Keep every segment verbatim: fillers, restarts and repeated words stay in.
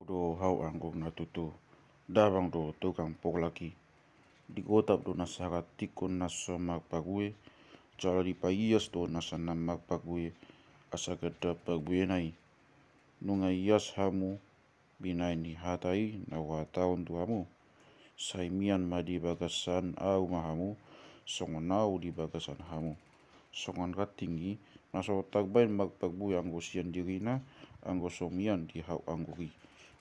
do hau anggur na tutu, damang do tukang porlak i. Digotap do nasa rantingkon na so marparbue, jala dipaias do nasa na marparbue, asa ganda parbuena i. Nunga ias hamu binahen ni hata i na huhatahon tu hamu. Sai mian ma di bagasan ahu ma hamu, songon ahu di bagasan hamu. Songon ranting i, na so tarbahen marparbue anggo sian dirina, anggo so mian di hau anggur i.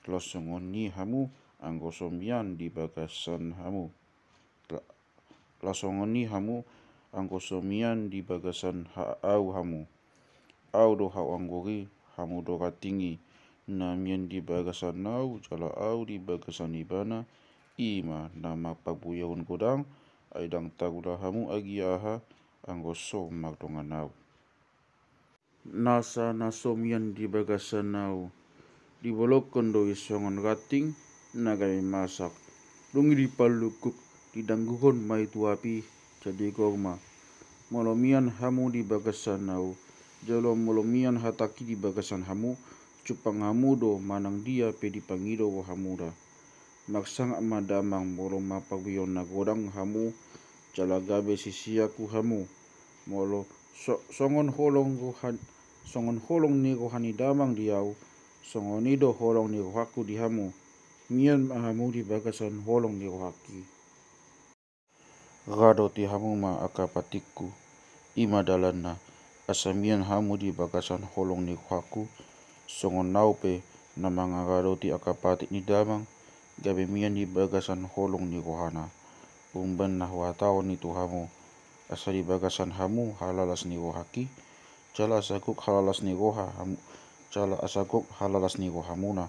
Laos songon i hamu, anggo so mian di bagasan hamu. La-, laos songon i hamu, anggo so mian di bagasan ha-, ahu hamu. Ahu do hau anggur i, hamu do ranting i. Na mian di bagasan ahu, jala ahu di bagasan ibana, i ma na marparbuehon godang, ai ndang tarula hamu agia aha, anggo so mardongan ahu. Nasa na so mian di bagasan ahu, dibolongkon do i songon ranting na gabe masak. Dung i dipalungkuk, didangguhon ma i tu api, jadi gor ma. Molo mian hamu di bagasan ahu, jala molo mian hatangki di bagasan hamu, jumpang hamu do manang dia pe dipangido rohamuna. Marsangap ma damang molo marparbuehon na godang hamu, jala gabe siseanku hamu. Molo so-, songon holong roha-, songon holong ni roha ni damang di ahu, songon i do holong ni rohangku di hamu. Mian ma hamu di bagasan holong ni rohangki. Radoti hamu ma angka patikku, i ma dalanna, asa mian hamu di bagasan holong ni rohangku, songon ahu pe na mangaradoti angka patik ni damang, gabe mian di bagasan holong ni rohana. Umbahen na huhatahon i tu hamu, asa di bagasan hamu halalas ni rohangki, jala asa gok halalas ni roha hamu, jala asa gok halalas ni rohamuna.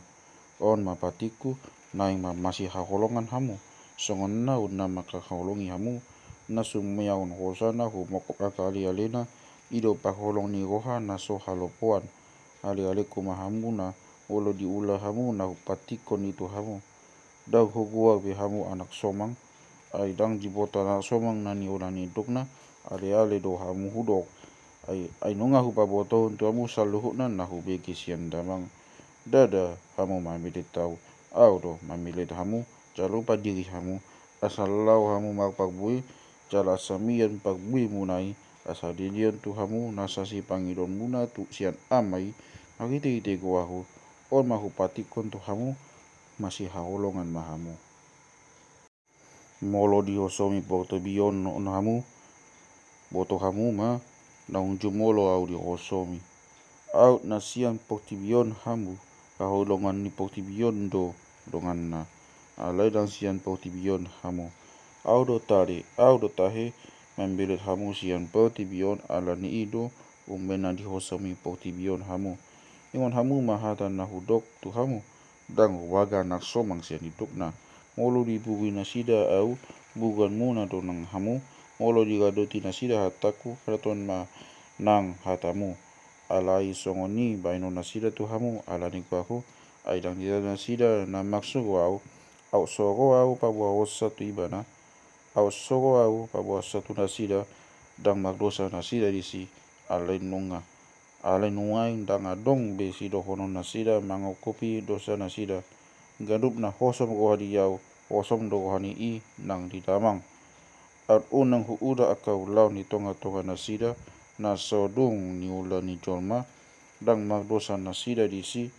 On ma patikku, naeng ma masihaholongan hamu, songon ahu na mangkaholongi hamu, na sumeaon hosana humongkop angka alealena, i do parholong ni roha na so halopoan. Alealengku ma hamu na, molo diula hamu na hupatikon i tu hamu. Ndang hugoar be hamu anak somang, ai ndang diboto anak somang na niula ni indukna, aleale do hamu hudok. Ai, ai nunga hupabotohon tu hamu saluhutna na hubege sian damang. Ndada hamu mamilet ahu, ahu do mamilet hamu, jala hupadiri hamu, asa laho hamu marparbue, jala asa mian parbuemuna i, asa dilehon tu hamu nasa sipangidoonmuna tu sian Ama i, marhitehite goarhu. On ma hupatikkon tu hamu, masihaholongan ma hamu. Molo dihosomi portibi on hamu, boto hamu ma, naung jumolo ahu dihosomi. Aut na sian portibi on hamu, haholongan ni portibi on do donganna. Alai ndang sian portibi on hamu. Ahu do tale, ahu do tahe, mambelet hamu sian portibi on, ala ni i do umbahen na dihosomi portibi on hamu. Ingot hamu ma hata na hudok tu hamu, ndang hubaga anak somang sian indukna. Molo dibugui nasida ahu, buguanmuna do nang hamu. Molo diradoti nasida hatangku, radoton ma nang hatamu. Alai songon i bahenon nasida tu hamu, ala ni goarhu, ai ndang didok nasida na marsogo ahu. Aut sogo ahu paboahonsa tu ibana. Aut sogo ahu paboahonsa tu nasida, ndang mardosa nasida disi, alai nunga. Alai nuaeng ndang adong be sidohonon nasida mangokupi dosa nasida. Ganup na hosom roha di ahu, hosom do roha ni i nang di damang. Aut unang huula angka ulaon di tongatonga nasida, na so dung niula ni jolma, ndang mardosa nasida disi,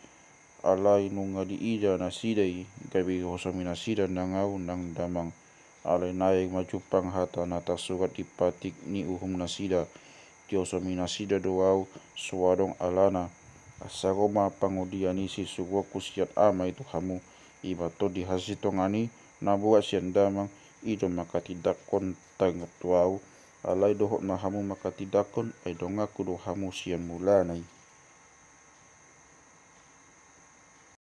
alai nunga diida nasida i, gabe dihosomi nasida nang ahu nang damang. Alai naeng ma jumpang hata na tarsurat di patik ni uhum nasida. Dihosomi nasida do ahu, so adong alana. Asa ro ma pangolian ni sisuruonku sian Ama i tu hamu, i ma tondi hasintongan i, na borat sian damang, i do mangkatindangkon taringot tu ahu. Alai dohot ma hamu mangkatindangkon, ai donganku do hamu sian mulana i.